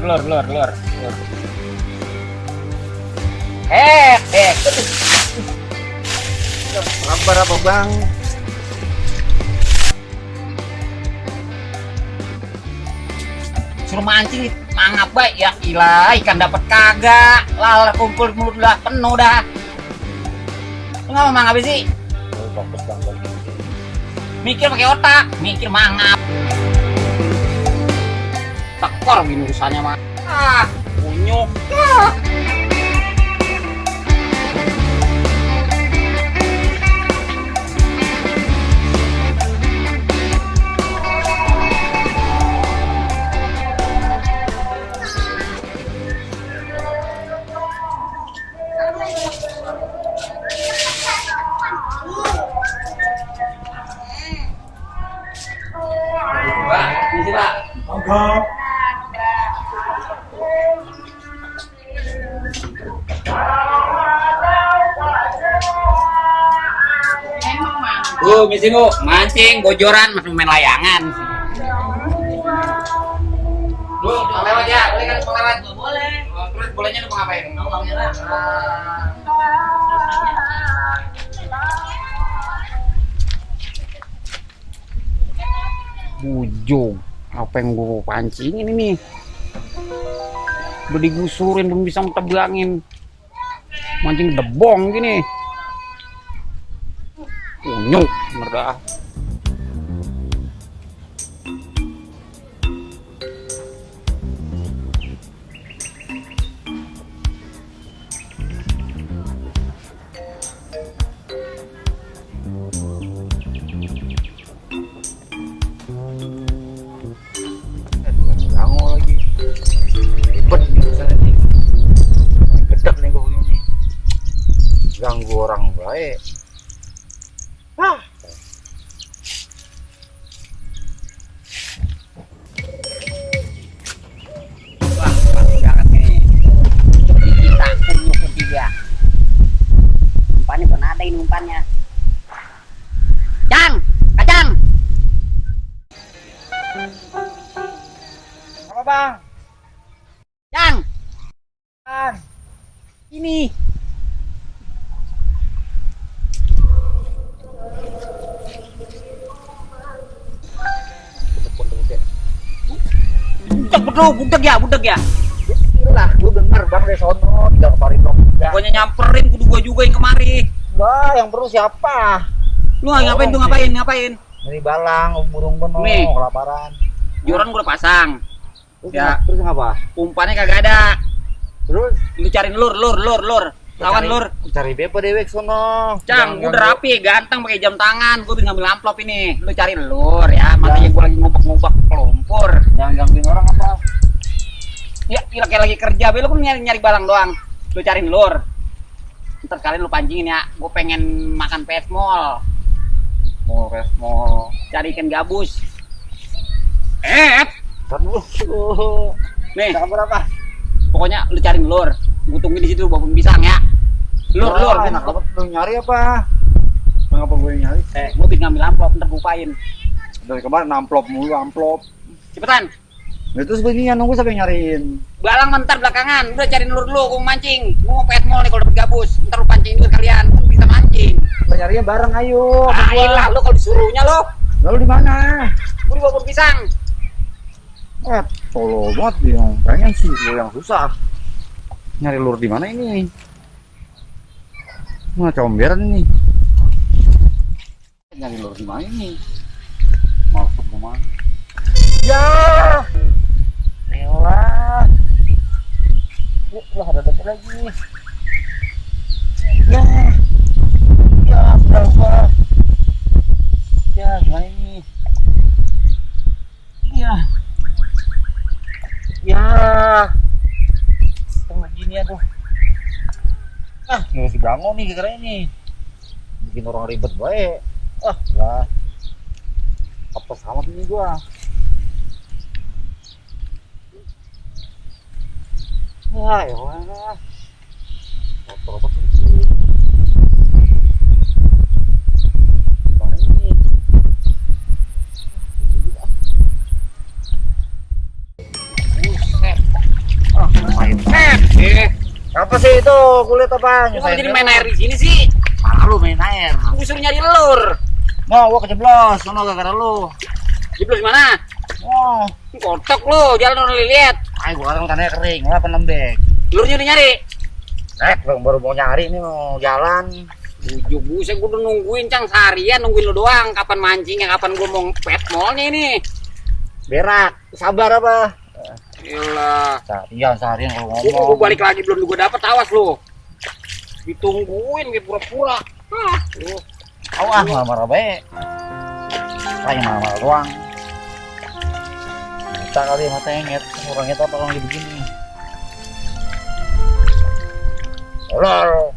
lur. Sabar apa bang? Suruh mancing mangap baik ya, ilah ikan dapat kagak, lala kumpul mulut udah penuh dah. Lu nggak mau mangap sih? Fokus bang. Mikir pakai otak, mikir mangap. Tekor gini urusannya mah. Kunyuk. Pak, ini Pak. Mangkap. Misi mancing, bojoran, masih main layangan. Mau lewat ya? Boleh kan mau lewat? Boleh. Terus bolehnya lu mau ngapain? Bujung, apa yang gue pancingin ini? Udah digusurin, belum bisa tebangin. Mancing debong gini. Unyuk, merdah. Ganggu lagi. Ribet misalnya nih. Gedek nih gue begini. Ganggu orang baik. Wah, pasti banget nih. Kita kunyuk ketiga. Umpannya pernah ada ini umpannya. Kacang. Apa bang? Cang, Kan. ini. Budak ya. Lah, gue denger bang dari sono tidak kemarin dong. Pokoknya nyamperin kudu gua juga yang kemari. Enggak, yang perlu siapa? Lu ngapain tuh ngapain? Nyari balang, burung beno, Nih. kelaparan. Joran gua udah pasang. Ya. Terus ngapa? Umpannya kagak ada. Terus Lu cariin lur. Lawan lur. cari bepo dewek sono. Cang, gua udah rapi, ganteng pakai jam tangan. Gua bisa ngambil amplop ini. Lu cariin lur ya. Makanya gua lagi ngubek pelumpur. Jangan gangguin orang apa? Ya, kayak lagi kerja, lu kan nyari balang doang. Lu cariin lur. Ntar kalian lu pancingin ya. Gua pengen makan pesmol. Mau Cari ikan gabus. kan lu. Nih, Berapa? pokoknya lu cariin lur. Gua tungguin di situ bawa pisang ya. Lur. Enak banget lu nyari apa? Mengapa gue nyari? Gua bisa ngambil amplop, ntar gua upain. Dari kemarin amplop mulu amplop. Cepetan. Nah, terus begini nunggu sampai nyariin. Balang mentar belakangan. Udah cariin lur dulu, gua mau mancing. Gua mau pesmol nih kalau dapet gabus. Ntar lu pancing juga kalian. Kan bisa mancing. Kita nyarinya bareng ayo. Lah, lu kalau disuruhnya lo. Lalu di mana? Gua di bawah pisang. Tolol banget dia. Pengen sih gue yang susah. Nyari lur di mana ini? Mana comberan ini? Nyari lur di mana ini? Maksud kemana? Ya, elah. Lah ada dapet lagi. Ya, berapa? Ya, gimana ini? Ya, tengah gini aduh. Nggak bangun nih kira ini. Bikin orang ribet baik. Lah. Apa sama ini gua? Ya elah. Kotor apa sih? Gimana ini? Buset. Main. Apa sih itu kulit apa? Lu kok jadi main air di sini sih? Malah lu main air. Aku suruh nyari lur. Mau gua kejeblos, sono gara-gara lu. Jeblos mana? Oh, Kotok lu, jalan udah lihat. ayo gua orang tanahnya kering, apa lembek. Lurnya udah nyari. Baru mau nyari nih mau jalan. Bujuk buset, gua udah nungguin Cang seharian, nungguin lu doang. Kapan mancingnya, kapan gua mau pet mallnya ini. Berak, sabar apa? Yalah. Seharian kalau Gua ngomong. balik lagi belum gua dapet, awas lu. Ditungguin kayak pura-pura. Lu. Marah-marah baik. Kayak marah-marah doang. Kita kali mata inget, orangnya apa kalau lagi begini. Halo.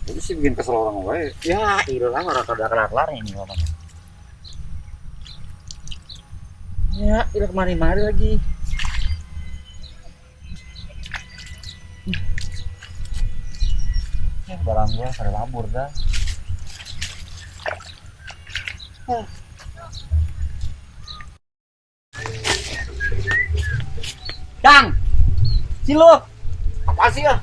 Jadi sih bikin kesel orang baik. Ya, iyalah orang kada kelar-kelar ini ngomongnya. Ya, ilah kemari-mari lagi. Ya, barang gua kada labur dah. Cang, si lu. Apa sih ya?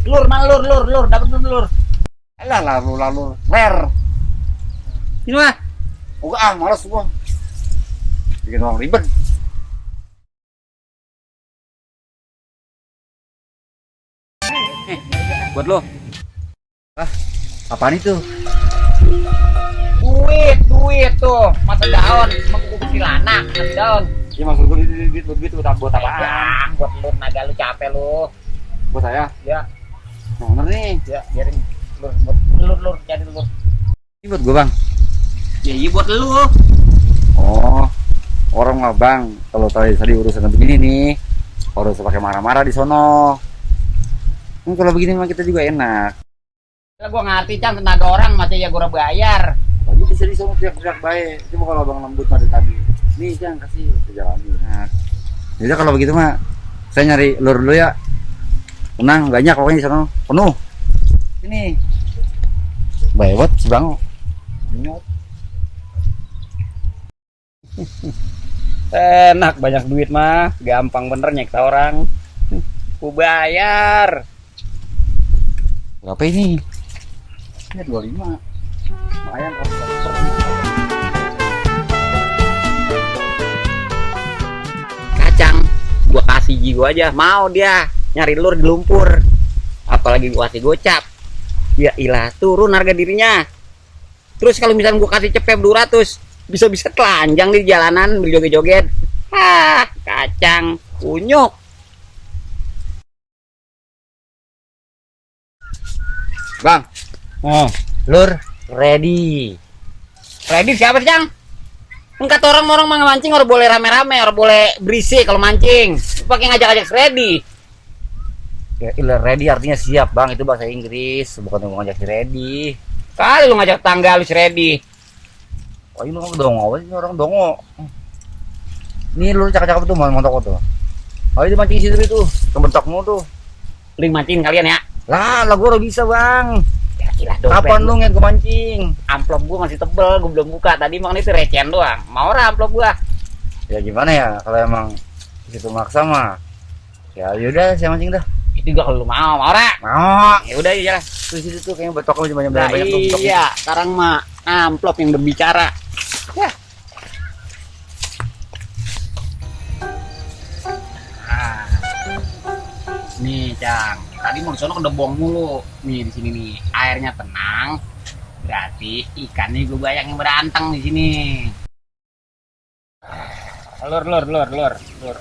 Lur, mana lur, dapat lur. Alah, lalu ler. Ini mah. Uga malas gua. Bikin orang ribet. Buat lo. Apaan itu? Duit tuh, mata daun, emang gua kecil anak, mata daun. Ya maksud gua duit udah buat apaan? Bang, buat lu naga lu capek lu. Buat saya. Ya, Nah, bener nih. ya biarin lur, jadi lur. Ini buat gua, Bang. Ya iya buat lu. Oh, orang mah Bang, kalau tadi urusan begini nih, harus pakai marah-marah di sono. Kalau begini mah kita juga enak. Lah gua ngerti Cang tenaga orang masih ya gua bayar. Lagi bisa di sono teriak-teriak baik. Cuma kalau Bang lembut mah dari tadi. Nih Cang kasih jalani. Nah, jadi kalau begitu mah saya nyari lur dulu ya. Tenang, banyak pokoknya di sono. Penuh. Sini. Baik buat si Bang. Nyot. Enak banyak duit mah, gampang bener nyekta orang. Ku bayar. Berapa ini? Ya 25. Lumayan kalau Kacang, gua kasih jigo aja, mau dia nyari lur di lumpur. Apalagi gua kasih gocap. Ya ilah, turun harga dirinya. Terus kalau misalnya gua kasih cepet 200, bisa-bisa telanjang di jalanan berjoget-joget. Kacang, kunyuk. Bang, Oh, lur ready. ready siapa sih, Cang? Enggak orang mah mancing harus boleh rame-rame, harus boleh berisik kalau mancing. Lu pakai ngajak-ngajak ready. Ya, ilah ready artinya siap Bang, itu bahasa Inggris, bukan ngajak si ready. Kali lu ngajak tangga lu si ready. Oh ini orang dongo, ini orang dongo. Ini lu cakap-cakap tuh montok tuh. Oh itu mancing situ itu, kebentakmu tuh. Lu mancing kalian ya. Lah gua udah bisa Bang. Ya gila dompet. Kapan lu ngeliat gua mancing? Amplop gua masih tebel, gua belum buka. Tadi emang itu recehan doang. Mau ora amplop gua? Ya gimana ya, kalau emang situ maksa mah. Ya yaudah saya mancing dah. Itu juga kalau lu mau ora? Mau. Ya udah ya jalan. Terus situ tuh kayaknya betok lu banyak Nah, banyak tumpuk. iya, sekarang mah amplop yang berbicara. Ya. Ah. Nih, Cang. Tadi mau di sono udah bohong mulu. Nih di sini nih, airnya tenang. Berarti ikannya gue bayangin beranteng di sini. Lur.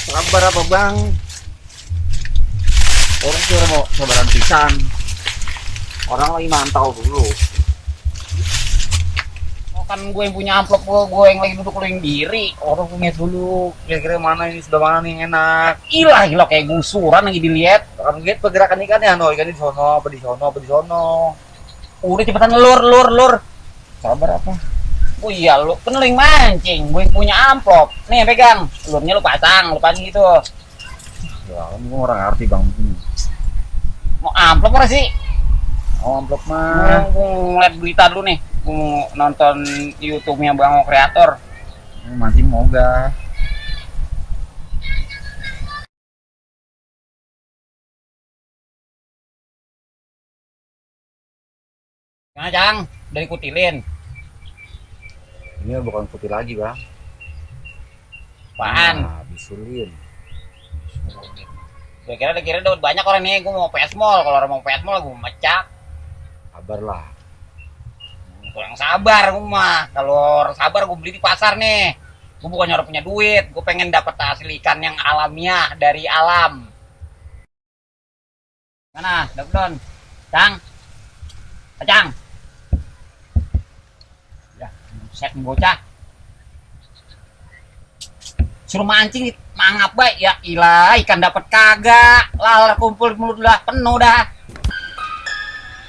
Sabar apa Bang? Orang sih mau sabaran pisan. Orang lagi mantau dulu. Kan gue yang punya amplop, gue yang lagi duduk lu yang diri. Orang punya dulu. Kira-kira mana ini sudah mana nih yang enak? Gila kayak gusuran lagi dilihat. Kan lihat pergerakan ikannya, no ikan di sono, apa di sono. Udah cepetan lur. Sabar apa? Oh iya lu kan lu yang mancing, gue yang punya amplop. Nih pegang, lurnya lu pasang gitu. Ya, kan gua orang arti Bang. Mau amplop apa sih? Oh, amplop mah. Gue ngeliat berita dulu nih. Gue mau nonton YouTube-nya Bang Kreator. Mancing mau gak? Nah, Cang, dari kutilin. Ini bukan putih lagi, Bang. Apaan? Nah, bisulin. Kira-kira udah banyak orang nih. Gue mau PS Mall. Kalau orang mau PS Mall, gue mecak. Kabar lah. Kurang sabar gue mah. Kalau sabar gue beli di pasar nih. Gue bukannya orang punya duit. Gue pengen dapat hasil ikan yang alamiah dari alam. Mana? Dapet don. Cang. Cang. Ya, set bocah. Suruh mancing mangap baik ya ilah ikan dapat kagak lalar kumpul mulut udah penuh dah.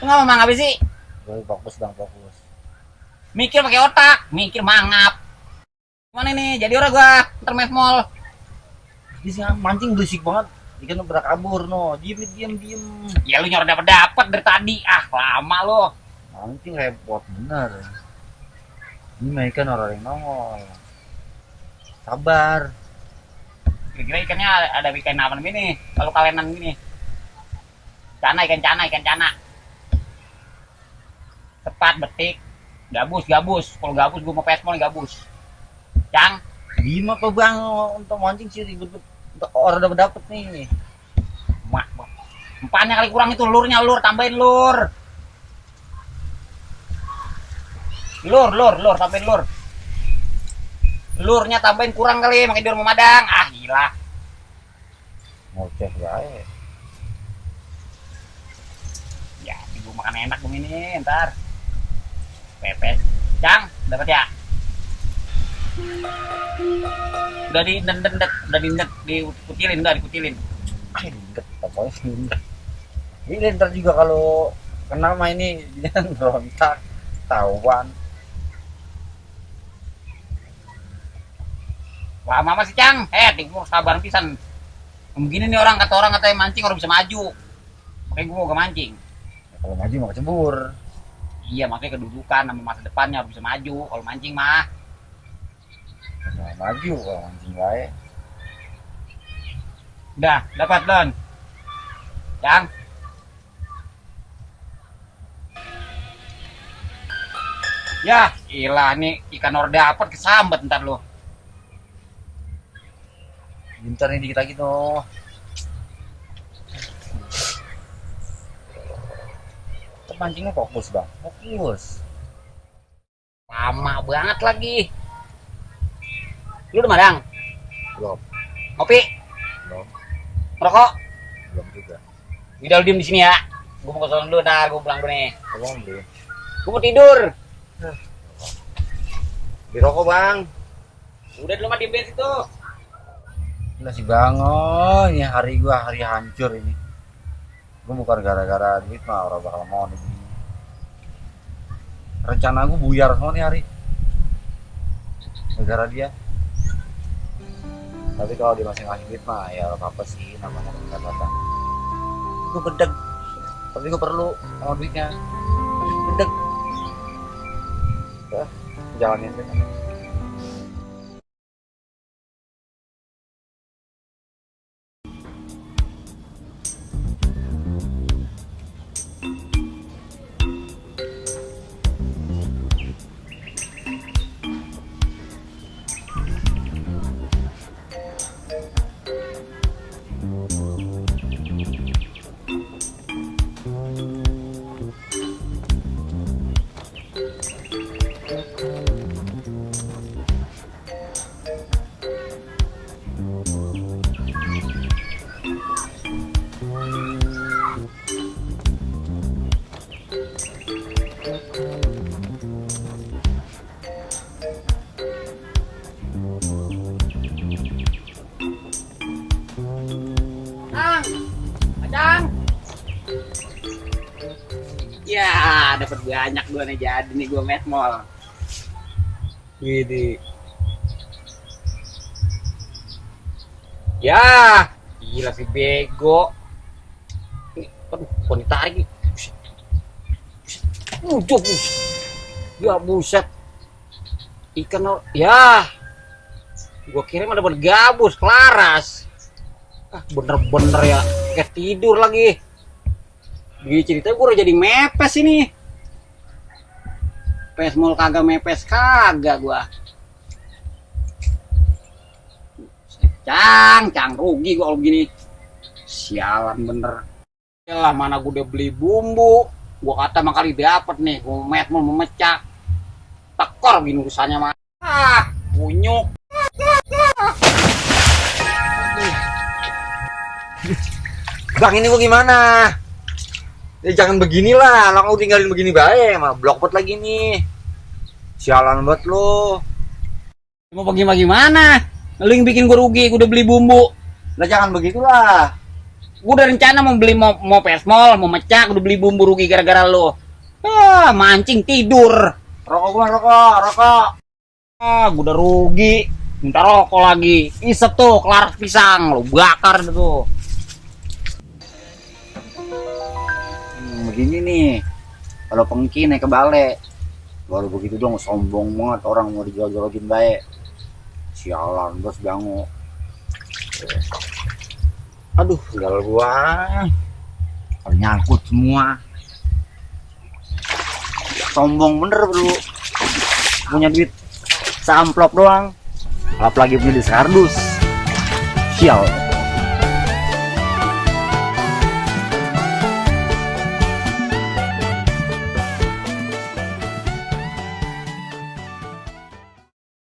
Lu nggak mau mangap sih? Gue fokus Bang, fokus. Mikir pakai otak, mikir mangap. Gimana nih? Jadi orang gua ntar mall. Di sini mancing berisik banget. Ikan udah kabur no. Diem. Ya lu nyor dapat dari tadi. Ah, lama lo. Mancing repot bener. Ini mah ikan orang yang nongol. Sabar. Kira-kira ikannya ada ikan apa nih? Kalau kalenan gini. Ikan cana. Tepat betik. Gabus. Kalau gabus gua mau pespol gabus. Cang, Gimana kok Bang untuk mancing sih ribet orang udah dapet nih. mak. Empatnya kali kurang itu lur, tambahin lur. Lur, tambahin lur. Lurnya tambahin kurang kali, makanya dia memadang. Ah, gila. Ngoceh baik. Ya, gue makan enak gue ini, ntar. Pepes. Cang, dapat ya? Udah dikutilin. Inget pokoknya inget. Ini ntar juga kalau kena mah ini jangan berontak tawan. Lama masih Cang. Gue sabar pisan. Begini nih orang katanya mancing orang bisa maju. Makanya gue mau gak mancing. Ya, kalau maju mau kecebur. Iya, makanya kedudukan sama masa depannya harus bisa maju. Kalau mancing mah. Nah, maju kalau mancing baik. Udah, dapat Don. Cang. Ya, ilah nih ikan or dapat kesambet ntar lo. Bentar nih dikit lagi tuh. Mancingnya fokus Bang, fokus. Lama banget lagi. Lu udah madang? Belum, Ngopi? belum, Merokok? belum juga. Udah lu diem di sini ya. Gue mau ke sono dulu, ntar gue pulang dulu nih. Belum beli. Gue mau tidur. Di rokok Bang. Udah dulu mah diem di situ. Gila sih Bang, oh ini hari gua hari hancur ini. Gua bukan gara-gara duit mah orang bakal mau nih. Rencana gua buyar semua nih hari. Gara-gara dia. Tapi kalau dia masih ngasih duit mah ya apa sih namanya pendapatan. Gua gedeg. Tapi gua perlu sama duitnya. Gedeg. Ya, jalanin aja. Ya, dapat banyak gue nih jadi nih gue met mall. Gini. Ya, gila si bego. Aduh, kok ditarik nih? Udah buset. Ya buset. Ikan ya. Gua kira mah dapat gabus, kelaras. Ah, bener-bener ya. Kayak tidur lagi. Begini ceritanya gua udah jadi mepes ini. Pesmol kagak mepes kagak gua. Cang rugi gua kalau begini. Sialan bener. Yalah, mana gua udah beli bumbu. Gua kata mah kali dapet nih, gua metmol memecah. Tekor gini urusannya mah. Ah, bunyuk. Bang, ini gua gimana? Ya jangan beginilah, lah kau tinggalin begini bae, mah blokpot lagi nih. Sialan banget lo. Mau bagaimana? Lu yang bikin gue rugi, gue udah beli bumbu. Lah jangan begitulah. Gue udah rencana mau beli mau pesmol, mau mecah, udah beli bumbu rugi gara-gara lu. Ah, mancing tidur. Rokok gua, rokok. Ah, gue udah rugi. Minta rokok lagi. Isep tuh, kelaras pisang, lu bakar tuh. Begini nih. Kalau pengki naik ke bale. Baru begitu dong, sombong banget orang mau dijual-jualin baik. Sialan bos bango. Aduh, tinggal gua. Nyangkut semua. Sombong bener bro. Punya duit seamplop doang. Apalagi punya di sekardus. Sial.